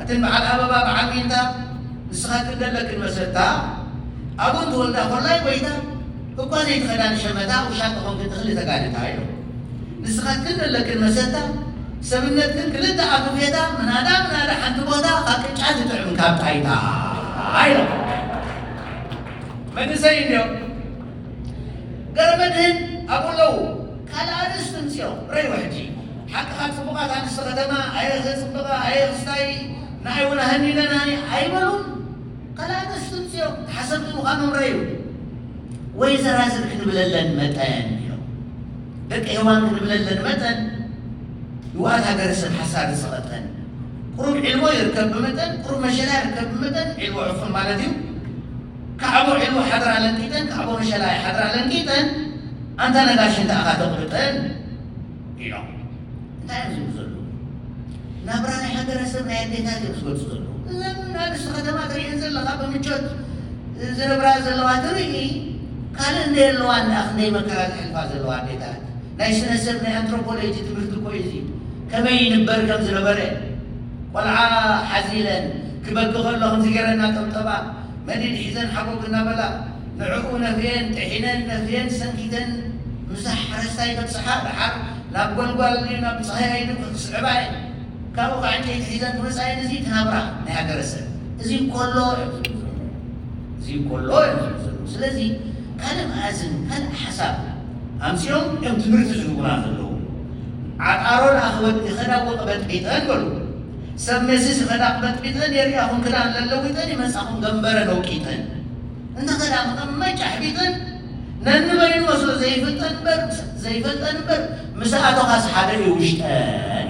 እትን በዓል ኣበባ በዓል ሚልታ ንስኻትክን ደለክን መሰታ ኣብኡ እንትወልዳ ኮላይ ጎይታ እኳ ዘይትኸዳን ሸመታ ውሻ ተኾንክን ተኽሊ ተጋድታ ኢሎም። ንስኻትክን ደለክን መሰታ ሰብነትክን ክልተ ኣፍፌታ ምናዳ ምናዳ ሓንቲ ቦታ ካብ ቅጫ ትጥዕም ካብ ጣይታ ኢሎም። መንእሰይ እንዲዮም ገረመድህን ኣብኡ ኣለዉ። ካልእ ኣርእስቲ ምፅኦም ረይ ውሕጂ ሓቅኻ ፅቡቓት ኣንስቲ ከተማ ኣየ ክፅብቓ ኣየ ክስታይ ንዓይ እውን ኣህኒለናኒ ኣይበሉን። ካልእ ኣርእስቲ ምፅኦም ተሓሰብቲ ምዃኖም ረዩ። ወይ ዘራዝር ክንብለለን መጠን እዮም። ደቂ ሄዋን ክንብለለን መጠን ንዋት ሃገረሰብ ሓሳር ዝቐጠን ቁሩብ ዒልቦ ይርከብ ብመጠን ቁሩብ መሸላ ይርከብ ብመጠን ዒልቦ ዕፉን ማለት እዩ። ካዕቦ ዒልቦ ሓድራ ለንቂጠን ካዕቦ መሸላ ሓድራ ለንቂጠን ኣንታ ነጋሽ እንተ ኣኻ ተቕብጠን ኢሎም። እንታይ እዮም ዝብሉ ዘለዉ? ናብራ ናይ ሃገረሰብ ናይ ኣዴታት እዮም ዝገልፁ ዘለዉ። እዘን ኣንስቲ ከተማ ትሪእን ዘለኻ ብምቾት ዝነብራ ዘለዋ ትርኢ ካልእ እንደ የለዋን ደኣ ክንደይ መከራ ዝሕልፋ ዘለዋ ኣዴታት ናይ ስነ ሰብ ናይ ኣንትሮፖሎጂ ትምህርቲ እኮ እዩ እዚ። ከመይ ይንበር ከም ዝነበረ ቆልዓ ሓዚለን ክበኪ ከሎ ከምዚ ገይረን እናጠብጠባ መዲድ ሒዘን ሓጎግ እናበላ ንዕኡ ነፍየን ጥሒነን ነፍየን ሰንኪተን ምሳሕ ሓረስታይ ከብፅሓ ደሓር ናብ ጓልጓል ድዩ ናብ ብፀሃያይ ድዩ ክስዕባ እየን። ካብኡ ከዓ ዕንጨይቲ ሒዘን ክመፃ እየን። እዚ እቲ ናብራ ናይ ሃገረሰብ እዚ እንኮሎ እዮም ዝብሉ ዘለዉ። እዚ እንኮሎ እዮም ዝብሉ ዘለዉ። ስለዚ ካልእ መኣዝን ካልእ ሓሳብ ኣምፂኦም እዮም ትምህርቲ ዝህቡና ዘለዉ። ዓጣሮ ደኣ ክበጥ ይኸዳ እወ ቅበጥቢጠን በሉ። ሰብ መሲስ ይኸዳ ቅበጥቢጠን የርእያኹም ክዳን ለለዊጠን ይመፃኹም ገንበረ ነውቂጠን። እንተ ኸዳ መቐመጫ ኣሕቢጠን ነንበይኑ መስሎ ዘይፈልጠን እምበር ዘይፈልጠን እምበር ምስ ኣቶኻስ ሓደ እዩ ውሽጠን።